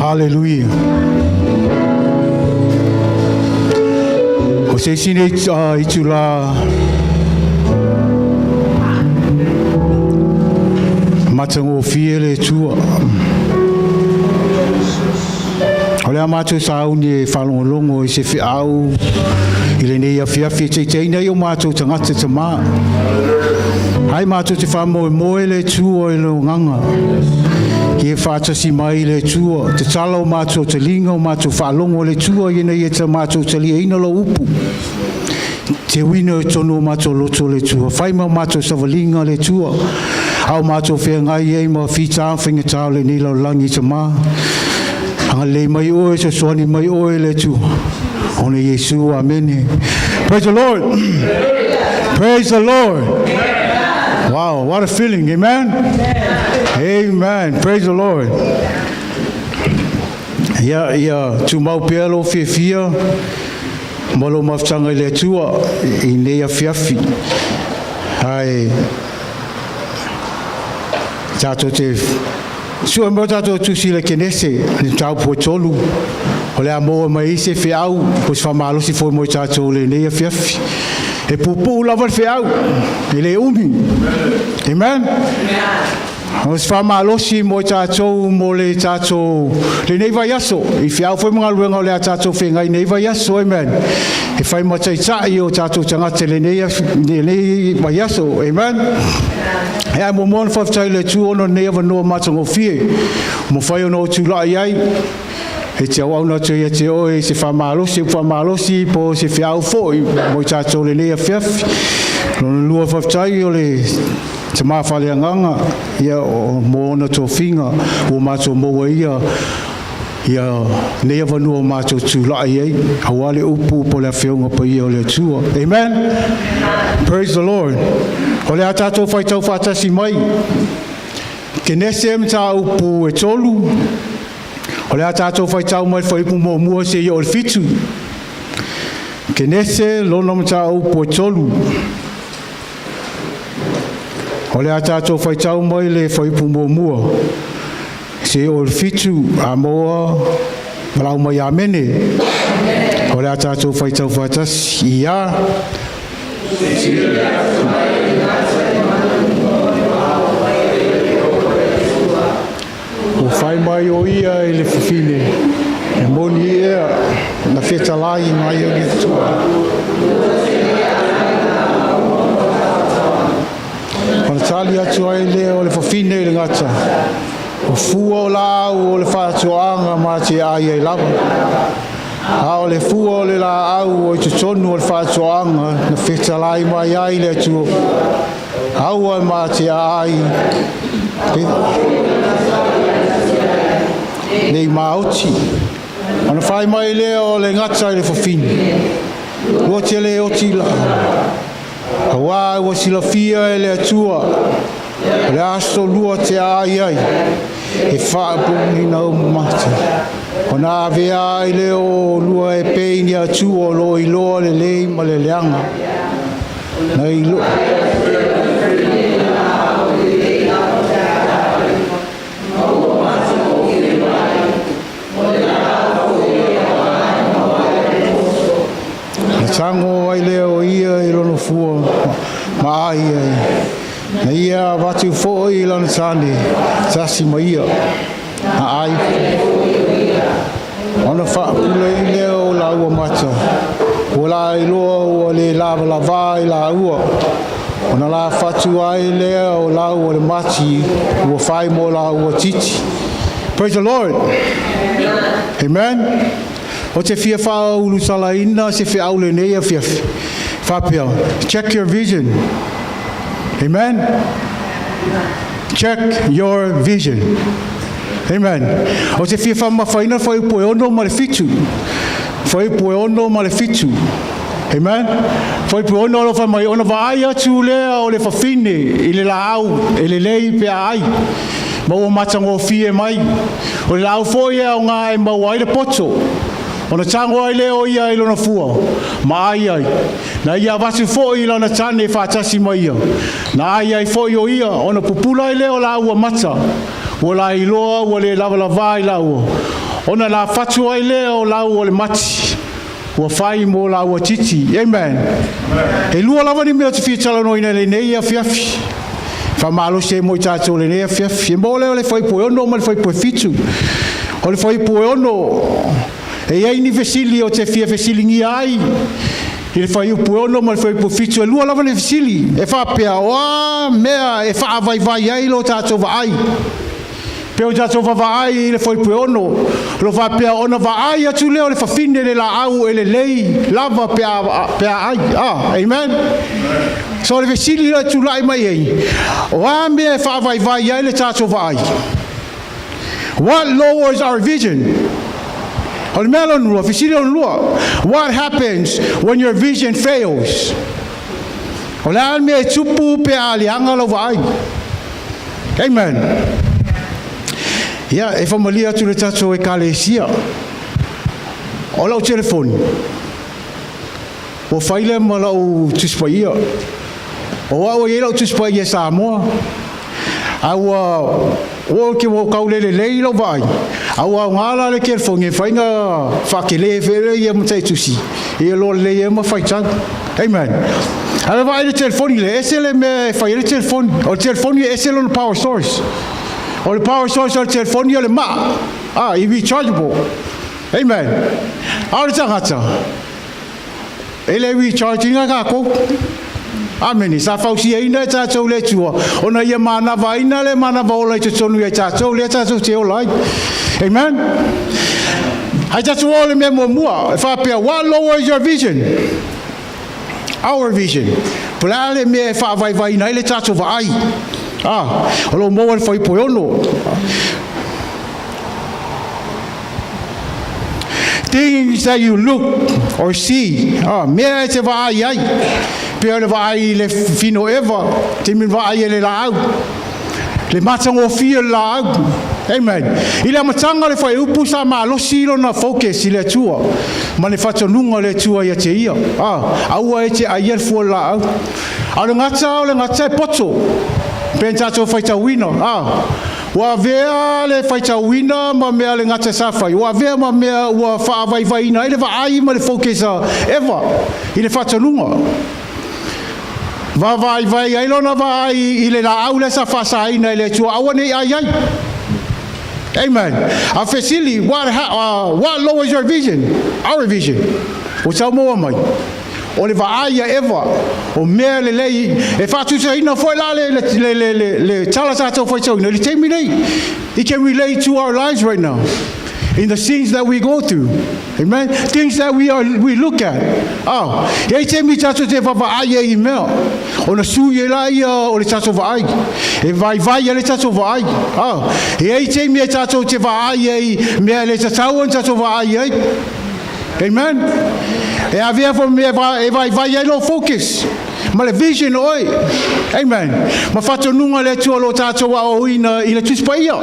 Haleluia. O se isi nei itulā matagofie le Atua. O le a matou sauni e faalogologo i se feau i lenei afiafi e taitaiina ai o matou tagata tamā. Ai matou te faamoemoe le Atua i le agaga. Ia faatasi mai le Atua, tatala o matou taliga o matou faalogo le Atua ina ia ta matou taliaina lou upu. Teuina i totonu o matou loto le Atua, fai ma matou savaliga le Atua, a o matou feagai ai ma fita ma faigata o lenei lalolagi tamā. Agalelei mai oe, sosoani mai oe le Atua. Ona Iesu, amene. Praise the Lord. Praise the Lord. Wow, what a feeling. Amen. Amen. Praise the Lord. Ia, ia, tumau pea lou fiafia ma lou mafutaga i le Atua i nei afiafi. Ae tatou te sue mai o tatou tusi i le Kenese, le mataupu e 3, o le a maua mai ai se feau po o se faamalosi foi mo i tatou i lenei afiafi. E puupuu lava le feau, e le umi. Amen. O se faamalosi mo i tatou mo le tatou lenei vaiaso, i feau foi ma galuega o le a tatou feagai nei vaiaso, amen. E fai ma taitai o tatou tagata i lenei, lenei vaiaso, amen. E ae muamua ona faafetai i le Atua ona o lenei avanoa matagofie, ua mafai ona ou tulai ai, e te auauna atu ai ia te oe i se faamalosi, upu faamalosi po o se feau foi mo i tatou lenei afiafi. Lona lua faafetai o le Tama faaleagaga, ia, mo ona tofiga ua matou maua ia ia nei avanoa o matou tulai ai, aua le upu po o le afioga paia o le Atua. Amen. Praise the Lord. O le a tatou faitau faatasi mai Kenese mataupu e 3. O le a tatou faitau mai le fuaiupu 1 seia oo i le 7. Kenese lona mataupu e 3. O le a tatou faitau mai le fuaiupu 1 seia oo i le 7, a maua valaau mai amene. O le a tatou faitau faatasi ia. Ua fai mai o ia i le fafine, e moni ea na fetalai mai o le Atua. Ona tali atu ai lea o le fafine i le gata, o fua o laau o le faatuaga ma te ai ai lava. A o le fua o le laau o i totonu o le faatuaga na fetalai mai ai le Atua, aua e ma te ai nei maoti. Ona fai mai lea o le gata i le fafine, ua te le oti la, auā ua silafia e le Atua o le aso lua te ai ai, e faapulina o mata. Ona avea ai lea o lua e pei ni Atua o lo o iloa lelei ma le leaga. Na ilo... Na tago ai lea o ia i lona fua ma ai ai. Na ia avatu foi i lana tane, tasi ma ia. Na ai ona faapulei lea o lāua mata, ua la iloa ua le lavalavā i lāua. Ona la fatu ai lea o lāua le mati ua fai mo lāua titi. Praise the Lord. Amen. O te fia faaulutalaina se feau lenei afiafi. Faapea, check your vision. Amen. Check your vision. Amen. O te fia faamamafaina le fuaiupu e 6 ma le 7. Fuaiupu e 6 ma le 7. Amen. Fuaiupu e 6 o lo o fai mai, ona vaai atu lea o le fafine i le laau e lelei pe a ai, ma ua matagofie mai. O le laau foi e aoga e maua ai le poto. Ona tago ai lea o ia i lona fua, ma ai ai. Na ia avatu foi i lana tane faatasi ma ia. Na ai ai foi o ia, ona pupula ai lea o lāua mata, ua lailoa ua le lavalavā i lāua. Ona lafatu ai lea o lau o le mati, ua fai mo laua titi. Amen. E lua lava ni mea ou te fia talanoaina i lenei afiafi. Faamalosi ai mo i tatou lenei afiafi. E mo lea o le fuaiupu 6 ma le fuaiupu 7. O le fuaiupu 6, e i ai ni fesili ou te fia fesiligia ai i le fuaiupu 6 ma le fuaiupu 7. E lua lava le fesili. E faapea, o a mea e faavaivai ai lo tatou vaai? Pe o tatou vaavaai i le fuaiupu 6, o lo faapea ona vaai atu lea o le fafine le laau e lelei lava pe a ai. Ah, amen. So o le fesili la tulai mai ai, o a mea e faavaivai ai le tatou vaai? What lowers our vision? O le mea lona lua, fesili lona lua. What happens when your vision fails? O le a le mea e tupu pe a leaga lau vaai? Amen. Ia, e famalia atu le tatou ekalesia. O lau telefoni, ua fai lea ma lau Tusi Paia. O au e i ai lau Tusi Paia Samoa. A ua ke ua kau lele lei lau vaai. A ua ngā la le telefoni e fai ngā whakele whele ia matai tusi. Ia loa lelei e ma faitau. Amen. A le vaai le telefoni le, ese le mea e fai ai le telefoni. O le telefoni e ese lona power source. O le power source o le telefoni o le maa. Ah, e rechargeable. Amen. A o le tagata, e le recharge ina kākou. Amene. Sa fausiaina e tatou le Atua. Ona ia manava aina le manava ola i totonu ia tatou, lea tatou te ola ai. Amen. Hai tatou o le mea muamua, e faapea, what lowers your vision? Our vision. Po le a le mea e faavaivaiina ai le tatou vaai? Ah, o lo maua le fuaiupu 6. Things that you look or see. Ah, mea e te vaai ai. Pe o le vaai i le fino Eva, te min vaai e le laau. Le matagofie o le laau. Amen. I le amataga o le fuaiupu sa malosi lona focus i le Atua. Ma le faatonuga o le Atua ia te ia. Ah, aua e te aia le fua o le laau. A o le gata e poto. Pe tatou faitauina. Ah, ua avea le faitauina ma mea le gata sa fai. Ua avea ma mea ua faavaivaiina ai le vaai ma le focus a Eva i le faatonuga. Vaavaivai ai lona vaai i le laau lea sa faasaina i le Atua aua nei ai ai. Amen. A fesili, what lowers your vision? Our vision. O tau maua mai. O le vaai a Eva, o mea lelei, e faatusaina foi la le tala tatou faitauina, le taimi nei. It can relate to our lives right now, in the scenes that we go through. Amen. Things that we look at. Ah, e te mi tatou te vaavaai ai i mea. Ona sui e la ia o le tatou vaai. E vaivai a le tatou vaai. Ah, e ai te mi e tatou te vaai ai mea le tatau ona tatou vaai ai. Amen. E avea fo mea e vaivai ai lo focus. Ma le vision oi. Amen. Ma faatonuga le Atua lo tatou aoina i le Tusi Paia.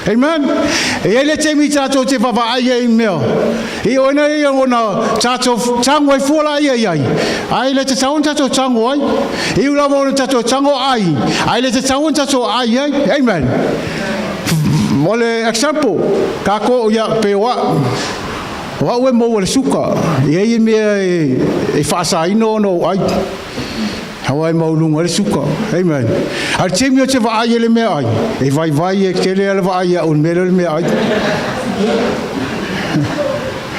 Amen. E ai le taimi tatou te vaavaai ai i mea. I o ina ia ona tatou tango ai fua la ia i ai. Ai le tatau ona tatou tango ai. I ula ona tatou tango ai. Ai le tatau ona tatou ai ai. Amen. O le example, kako ia pe oa. O au e maua le suka. I ai e mea e faasaina ona o ai. Hawa e maulunga le suka. Amen. A le taimi o te vaai e le mea ai. E vaivai e tele a le vaai au le mea le mea ai.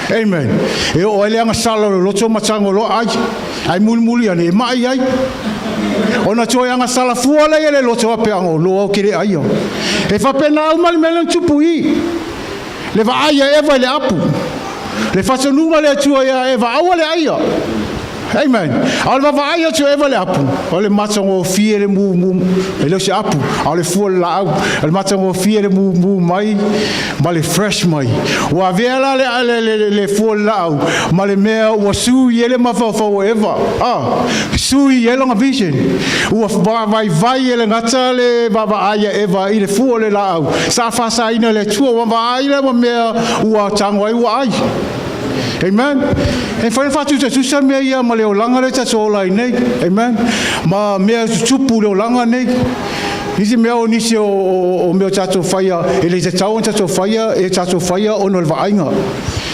Amen. E o ai le agasala o le loto matango loa ai. Ai mulimuli ane e mai ai. Ona toe agasala fua le ia le loto a pe ango loa o kere ai. E whapena au mali mele tupu i. Le vaai a Eva i le apu. Le faatonuga le Atua ia Eva, aua le aia. Amen. A o le vaavaai atu Eva le apu. O le matagofie le mumu. E le o se apu. A o le fua le laau. O le matagofie le mumu mai ma le fresh mai. Ua avea la le fua le laau ma le mea ua sui e le mafaufau o Eva. Ah, sui e lona vision. Ua vaivai e le gata le vaavaai a Eva i le fua le laau. Sa faasaina le Atua ua vaai le ma mea ua tango ai ua ai. Amen. E whai whatu te tusa mea ia ma le olanga le tatou ola ai nei. Amen. Ma mea tutupu le olanga nei. Nisi mea o nisi o mea o tatou faia, e le tatau ona tatou faia, e tatou faia ona o le vaaiga.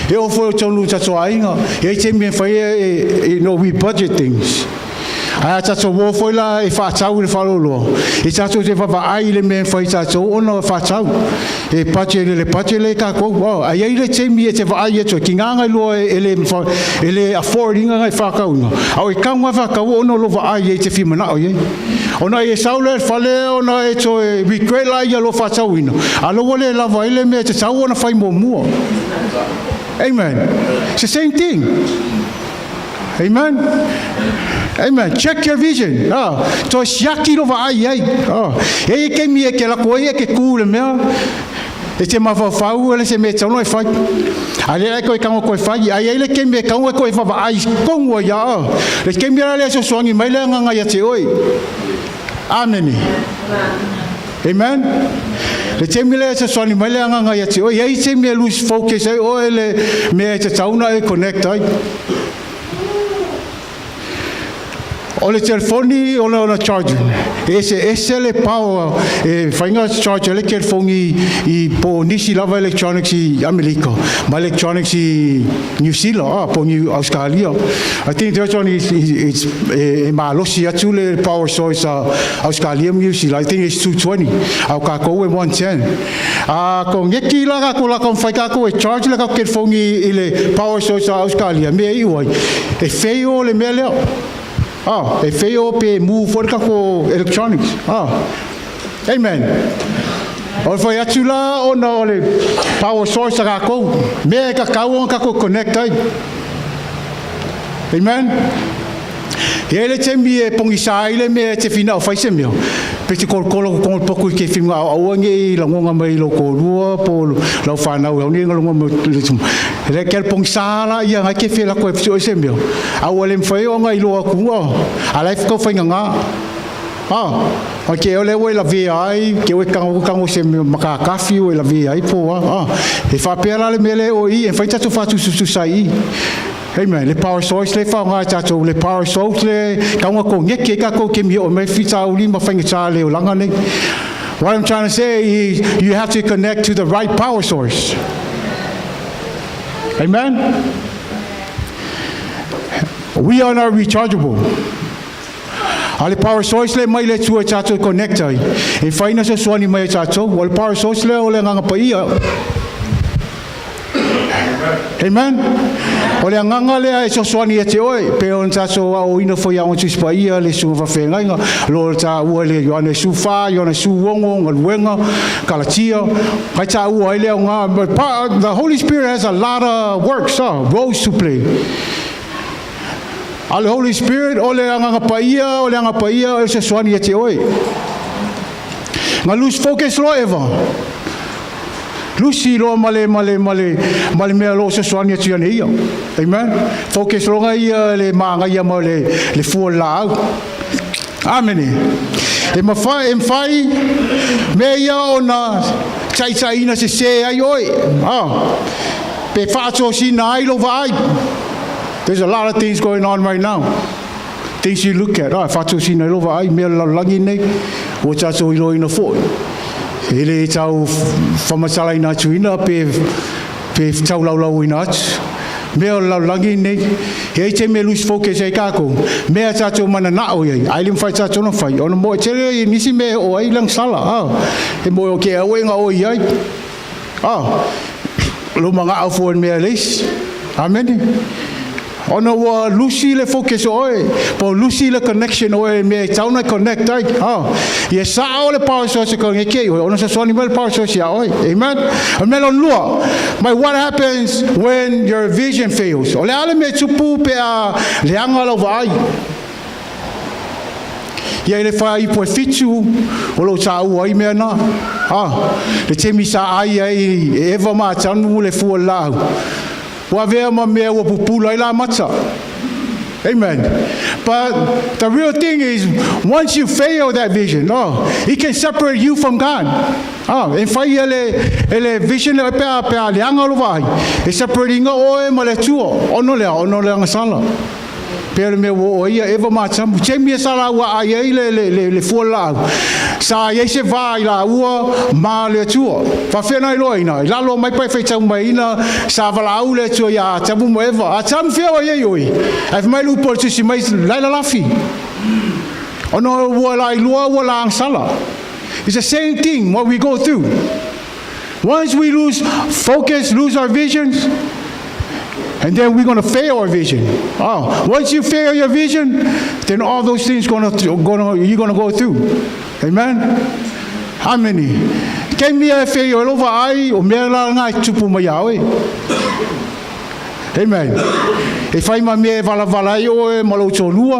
E oo foi o tonu tatou aiga, e ai taimi e faia e, no, we budget things. Ae a tatou o foi la e faatau i le faleoloa, e tatou te vaavaai i le mea e fai tatou ona faatau. E budget le budget le tatou. Oh, ai ai le taimi e te vaai atu, ki ngā loa e le afford inga ngai whakauinga. Au e kau ngā whakau ona lo vaai e te whimanao ye. Ona e sau le fale ona e toe regret la ia lo whātauina. A lo wale lava ile mea te tau ona whai mua. Amen. It's the same thing. Amen. Amen. Check your vision. Ah, to siaki lo vaai ai. Ah, e ke mi e ke la ko e ke ku le mea. E te mawhawhau ele se mea tauno e whai. A le ko e kango ko e whai. Ai ai le ke me kango ko e whawa ai kongo ia. Ah. Le ke mi le so swangi mai le nganga ia te oi. Amen. Amen. Le te mile se swani mai le nganga ia te oi. Ai te me lose focus ai o le mea te tauna e connect ai. O le telefoni o le ona charge. E se ese le power e whainga charge le telefoni i po nisi lava electronics i Amerika, ma electronics i New Zealand, ah, po New Australia. I think that one is e malosi atu le power source a Australia New Zealand. I think it's 220. Au ka ko e 110. A ko ngeki la ka ko la ko whai ka ko e charge le ka telefoni i le power source a Australia. Me i wai. E wheo le mea leo. Ah, e wheo pe move for ka ko electronics. Ah. Amen. O whai atu la o na o le power source a ka kou. Me ka kau ka ko connect ai. Amen. Ia le te mi e pongi sa ile me te whina o whaise mea. Pe te kolokolo ko kongo poku i ke whinga au aua nge i langonga mai lo ko rua po lau whanau au ni ngalonga mai le tumu. Le kel pongi sa la ia ngai ke whila koe whitu o se mea. Au ale mwhai o ngai loa ku o. A lai whakau whainga ngā. Ah, o ke ole ue la vea ai, ke ue kango kango se makakafi ue la vea ai po a. Ah, e whapea la le mele o i, e whai tatu whatu susu sai i. Amen. Le power source le whaonga tātou, le power source le kaunga ko ngeke ka ko ke mi o me whita uli ma whainga tā le o langa nei. What I'm trying to say is you have to connect to the right power source. Amen. We are not rechargeable. A le power source le mai le tua tātou connect ai. E whaina se suani mai e tātou. O le power source le o le nganga pa ia. Amen. O le anganga lea e sosoani e te oe, pe o tātou a o ina foi a ontu spa ia le sunga whawhengainga, lo tā ua le Ioane su wha, Ioane su ongo, ngaluenga, Kalatia, kai tā ua ai lea o ngā, but the Holy Spirit has a lot of works, roles to play. A le Holy Spirit, o le anganga pa ia, o le anga pa ia, o le sosoani e te oe. Nga lose focus lo eva. Lusi loa male male male male mea lo se soani atu ia ia. Amen. Focus loa ia le maanga ia ma le fua la au. Amen. E mawhai, e mwhai, me ia ona tai ina se se ai oi. Ah. Pe whaato si na ai lo vaai. There's a lot of things going on right now. Things you look at. Ah, whaato si na lo vaai, mea lalagi nei. O tātou i ina foi. E le tau whamatala ina atu ina pe tau laulau ina atu. Mea o lalagi nei. He ai te me lose focus ai kākou. Mea tātou mana nao iai. Ai lim whai tātou na whai. Ona mo e tere i nisi me o ai lang sala. Ah, e mo o ke awe ngā o iai. Ah, lo manga au fo mea leisi. Amen. Ona ua lusi le focus oe, po lusi le connection oe me tauna connect ai. Ah, ia sa o le power source ko ngeke oe, ona sa swani mai le power source ia oe. Amen. O melon lua. But what happens when your vision fails? O le ale me tupu pe a le anga lau vaai. Ia i le whai ipo e whitu o lo tā ua i mea nā. Ah, le temi sa ai ai e eva mā tanu le fua lau. Ua vea ma mea ua pupula i la mata. Amen. But the real thing is, once you fail that vision, oh, it can separate you from God. Ah, e whai ele vision le pea pea le anga lo vai. E separate inga oe ma le tua. Ono lea, ono le anga sala. Pe le mea ua oo ai ia Eva ma Atamu. Taimi e sa laua ai ai le fua laau. Sa i ai se va i laua ma le Atua. Faafefea na iloaina. I lalo mai pa e faitau mai ina sa valaau le Atua ia Atamu ma Eva. Atamu fea o iai oi. Ae fai mai le upu a le tusi mai lai lalafi. Ona ua la ilua ua la agasala. It's the same thing what we go through. Once we lose focus, lose our visions, and then we're going to fail our vision. Oh, once you fail your vision, then all those things gonna you're gonna go through. Amen. How many? Kei mia e fail o vaai o mea la ngai tupu mai ia oe. Amen. E fai ma mea e valavala ai oe ma lou toalua.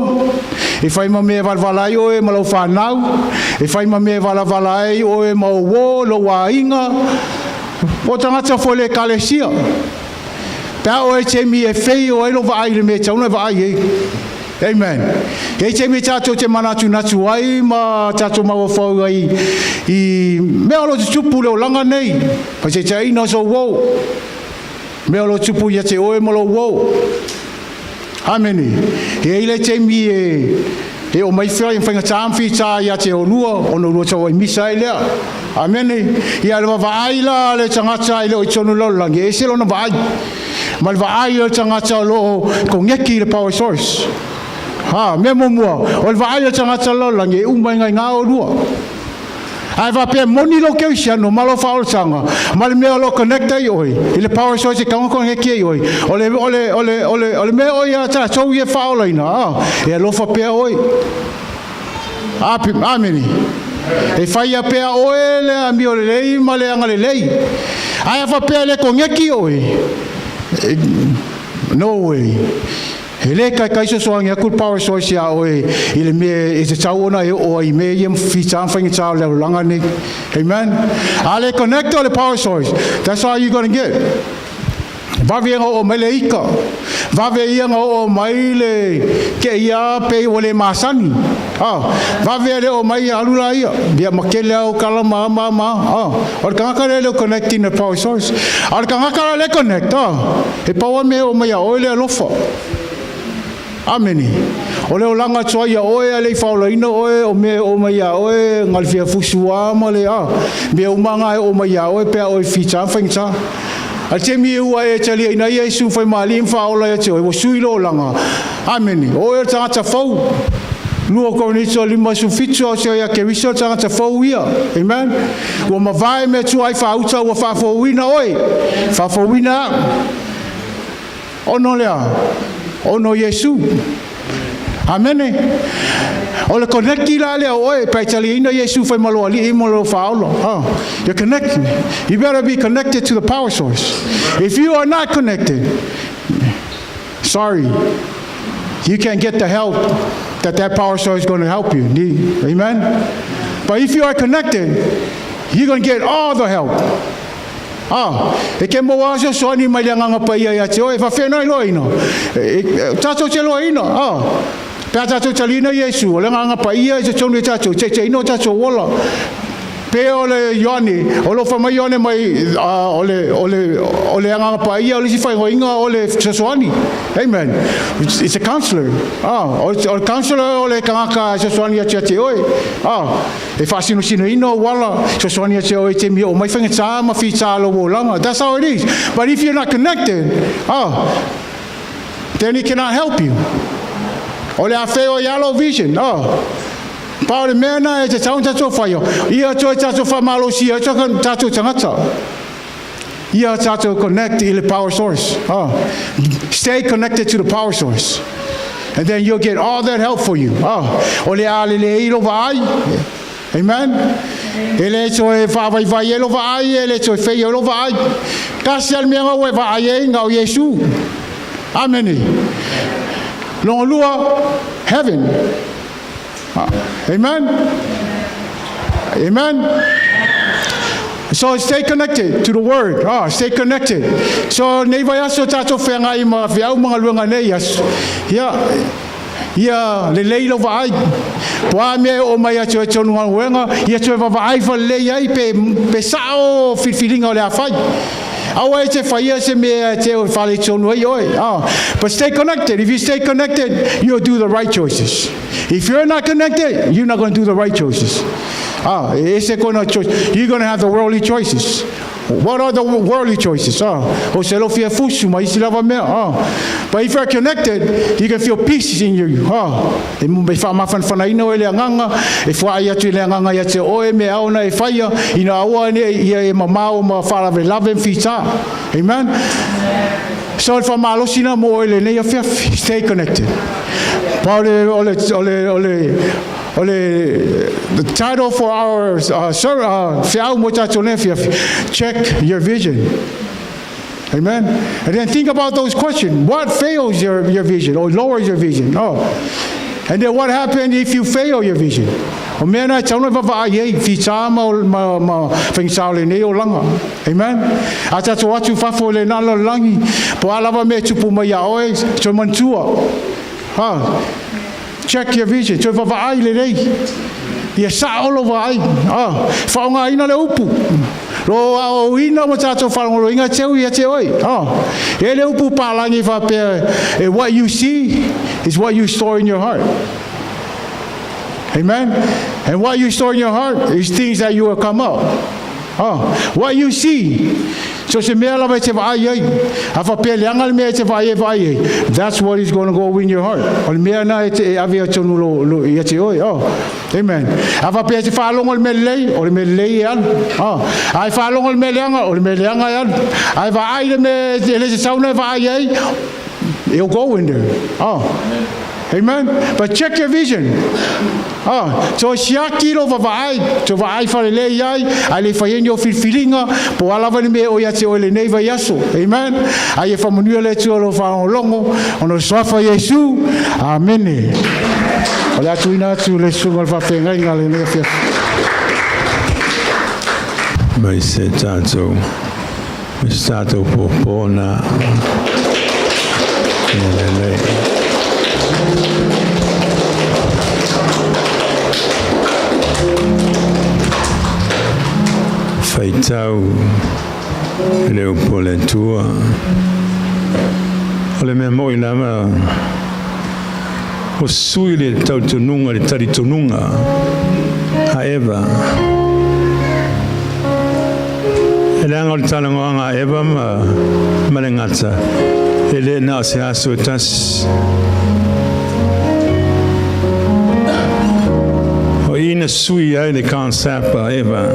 E fai ma mea e valavala ai oe ma lau fanau. E fai ma mea e valavala ai oe ma o uō, lou aiga. O tagata foi le ekalesia. Pe a oe taimi e fei o ai lo vaai le mea tauna e vaai ai. Amen. E taimi tatou te manatunatu ai ma tatou mafaufau ai i mea o lo tutupu le olaga nei. Pa se taina so uō. Mea o lo tupu ia te oe ma lo uō. Amene. E ai le taimi e o mai fea i whainga tāmwhi tā ia te olua, ona lua tau ai misa ai lea. Amene. Ia le vaai la le tagata i le o i tonu lalolagi, e ese lona vaai. Ma le vaai o le tagata o loo koneki i le power source. Ha, mea muamua, o le vaai o le tagata lalolagi e uma i ngai ngā o lua. Ae faapea moni lo kerisiano ma lo faaolataga ma le mea o lo connect ai oe i le power source e tago koneki ai oe. O le mea o ia tatou ia faaolaina, ah, e alofa pea oe. Amene. E faia pea oe le amio lelei ma le agalelei. Ae a faapea le koneki oe. No way. E le kai kai sosoagi aku le power source ia oe i le mea e te tau ona e oo ai mea ia fita whainga tau le langa nei. Amen. A le connect o le power source. That's all you're gonna get. Vave ia o mai le ika. Vave ia nga o mai le ke ia pe o le masani. Ah, vave le o mai alu la ia. Ia makele au kala ma ma ma. Ah, o le kangaka le le connecting the power source. A le kangaka le connect. Ah, e paua me o mai o le alofa. Amene. O le olaga tua ia oe a le i faolaina oe o mea o mai ia oe ngalifia fusua ma le a. Mea umanga e o mai ia oe pe oe fita whaingata. A te mi ua e talia ina ia isu whai maali whaola ia te oe, wa sui lo olanga. Amene. O e tagata fou. 2 Korinito 5:17 o se ia Keriso tagata fou ia. Amen. Ua mavae mea tuai faauta ua faafouina oe. Faafouina ono lea. Ono Iesu. Amene. O le connecti la lea oe, pe taliaina Iesu fai malo ali i mo lo whaola. Oh, you're connected. You better be connected to the power source. If you are not connected, sorry, you can't get the help that that power source is going to help you. Amen? But if you are connected, you're going to get all the help. Ah, e ke mo aso so ani mai le nganga pa ia ia te oe, fa whenai loa ina. E, tātou te loa ina. Ah, pe a tātou talina Iesu, o le nganga pa ia i te tonu i tātou, te te ino tātou ola. Pe o le Ioane, o lo whamai Ioane mai o le anganga pa ia, o le si whai inga o le fesoasoani. Amen. It's a counselor. Ah, o le counselor o le kangaka fesoasoani atu ia te oe. Ah, e whaasinosino ina o wala, fesoasoani atu oe te mea o mai whainga tā ma whita lo wolanga. That's how it is. But if you're not connected, ah, then he cannot help you. O le a wheo i alo vision. Oh. Pa o le mea na e te taun tātou whaio. Ia toe tātou whamalosi, ia toe tātou tangata. Ia tātou connect i le power source. Oh. Stay connected to the power source. And then you'll get all that help for you. Oh. O le a le le ilo vaai. Amen. E le toe whaavaivai e lo vaai, e le toe whei e lo vaai. Kasi al mea ngau e vaai e ngau Yesu. Amen. Longa lua, heaven. Ah, amen. Amen. So stay connected to the word. Ah, stay connected. So nei vai aso tātou whengai ma whiau mga luanga nei aso. Ia, ia le lei lo vaai. Poa mea o mai atu e tonu ngā uenga, ia toe vaavaai whalelei ai pe sao filifiliga o le a fai. Aua e te faia se mea e te o faaletonu ai oe. But stay connected. If you stay connected, you'll do the right choices. If you're not connected, you're not going to do the right choices. E ese kona choice. You're going to have the worldly choices. What are the worldly choices? O se lo fia fusu ma isi lava mea. But if you're connected, you can feel peace in you. E e whaamawhanawhanaina o e le anganga, e whaai atu i le anganga ia te oe me aona e whaia, ina aua ne ia e mamao ma whaarave lave mwhita. Amen? So le whamalosina mo oe lenei afiafi. Stay connected. Pa o le, o le, o le, o le, o le, the title for our feau mo tātou nei afiafi, check your vision. Amen. And then think about those questions. What fails your vision or lowers your vision? Oh. And then what happens if you fail your vision? O mea na e tauna vava ai ei, whitā ma whengisao le nei o langa. Amen. A tātou atu fafo le nā langi, po a lava me tupu mai a oe, toi mantua. Ha. Check your vision. Toi vava ai le nei. Ia sa olo va ai. Ah, whaonga ina le upu. Lo a o ina mo tātou whalongolo inga teu ia te oi. Ah. E le upu pālangi whapea, what you see is what you store in your heart. Amen? And what you store in your heart is things that you will come up. What you see. So se mea lava e te vaai ai. A whapea leanga le mea e te vaai e vaai ai. That's what is going to go in your heart. O le mea na e te e ave tonu lo ia te oi. Oh. Amen. A whapea te whaalongo le mea lelei, o le mea lelei e alu. Oh. Ai whaalongo le mea leanga, o le mea leanga e alu. Ai vaai le mea e le se sauna e vaai ai, it'll go in there. Oh. Amen. But check your vision. So siaki lo vaai, to vaai whare le iai, ai le whai o filfilinga, po alava ni me o ia te oele nei vai aso. Amen. Ai e whamanua le tua lo whaongolongo, ono swafa Yesu. Amene. O le atu ina atu le sunga le whawhengai ngā le nei whia. Mai se tātou, me se tātou pōpōna. Le le. Whaitau le upu o le Atua. O le mea moi lava, o sui le tautonuga, le talitonuga a Eva. E leaga o le talanoaga a Eva ma le gata, e le na o se aso e tasi. O i na sui ai le concept a Eva.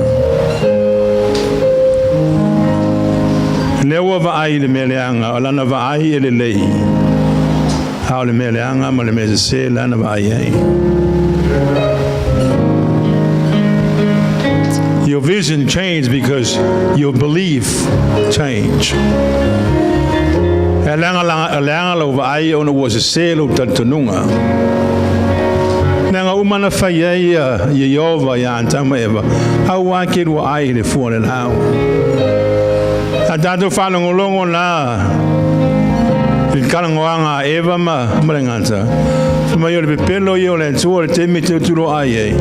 Lea ua vaai le mea leaga, o lana vaai e lelei. A o le mea leaga ma le mea sesē lana vaai ai. Your vision changed because your belief changed. E leaga lau vaai ona ua sesē lou talitonuga. Leaga uma na fai ai ia Ieova iā Atamu ma Eva, auā ke lua ai i le fua o le laau. A tatou faalogologo la i le talanoaga a Eva ma le gata, fai mai o le pepelo ia o le Atua o le taimi e te utuloa ai ai,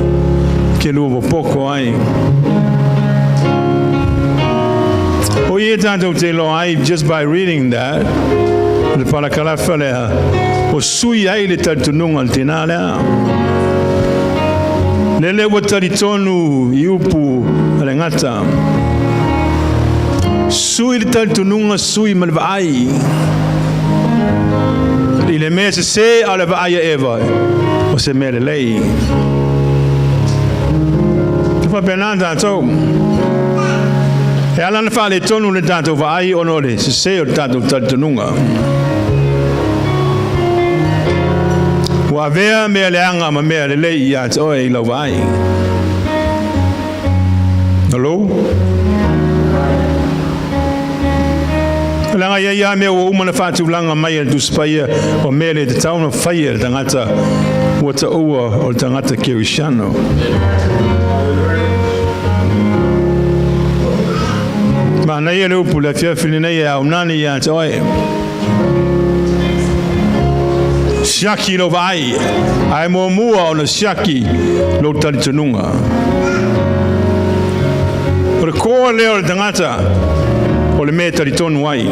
ke lua popoko ai. O ia tatou te iloa ai just by reading that, le palakalafa lea, o sui ai le talitonuga o le tinā lea. Lele ua talitonu i upu a le gata. Sui le talitonuga, sui ma le vaai. I le mea sesē a o le vaai a Eva, o se mea lelei. E faapena tatou. E ala ona faaletonu le tatou vaai ona o le sesē o le tatou talitonuga. Ua avea mea leaga ma mea lelei ia te oe i lau vaai. Hello? Leaga ia ia mea ua uma na faatulaga mai e le Tusi Paia o mea le tatau ona faia e le tagata ua taua o le tagata Kerisiano. Manaia le upu le afiafi lenei e aonani ia te oe. Siaki lou vaai, ae muamua ona siaki lou talitonuga. O le koa lea o le tagata. O le mea e talitonu ai.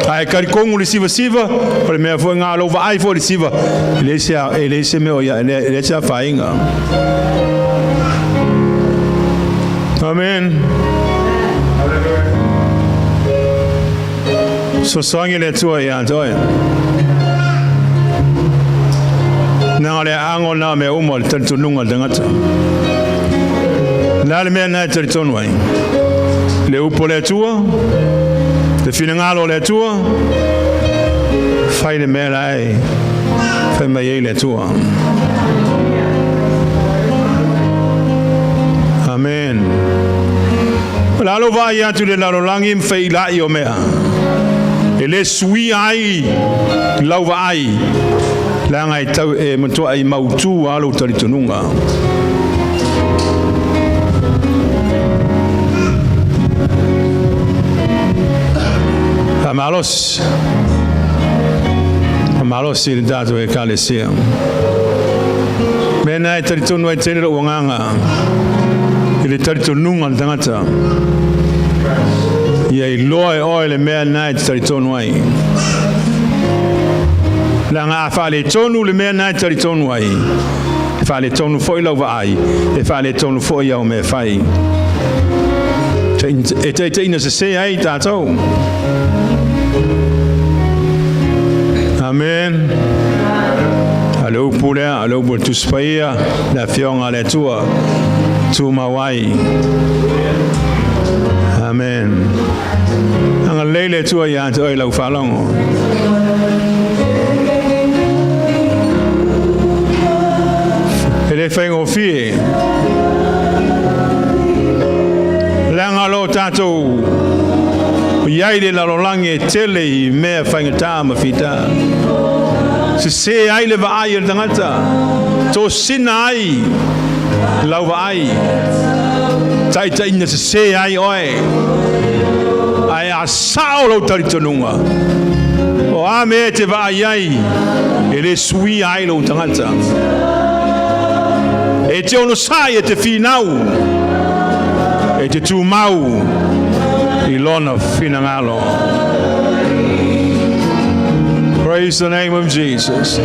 A e talitonu i le sivasiva, o le mea foi lena o lou vaai foi i le siva, e leai se, e leai se mea o ia, e leai se afaina. Amen. Fesoasoani le Atua ia te oe. Na o le aano na mea uma o le talitonuga o le tagata. O le a le mea lena e talitonu ai? Le upu a le Atua, le finagalo o le Atua, fai le mea la e fai mai ai le Atua. Amen. O le a lou vaai atu i le lalolagi ma feila'i o mea. E le suia ai lau vaai, leaga e tau e matua'i mautū lava lou talitonuga. Faamalosi, faamalosi le tatou Ekalesia. Mea na e talitonu ai tele lou agaga i le talitonuga o le tagata. Ia iloa e oe le mea lena e te talitonu ai. Leaga a faaletonu le mea lena e te talitonu ai, e faaletonu foi lau vaai, e faaletonu foi au mea fai. E taitaiina sesē ai tatou. Amen. A le upu lea, a le upu o le Tusi Paia, le Afioga a le Atua, tumau ai. Amen. Agalelei le Atua ia te oe i lau faalogo. E le faigofie. Leaga o lo o tatou i ai le lalolagi e tele i mea faigata ma fita. Sese ai le vaai a le tagata, tosina ai lau vaai, taitaiina sese ai oe, ae a sao lou talitonuga, o a mea e te vaai ai, e le suia ai lou tagata. E te onosai, e te finau, e te tumau i lona finagalo. Praise the name of Jesus.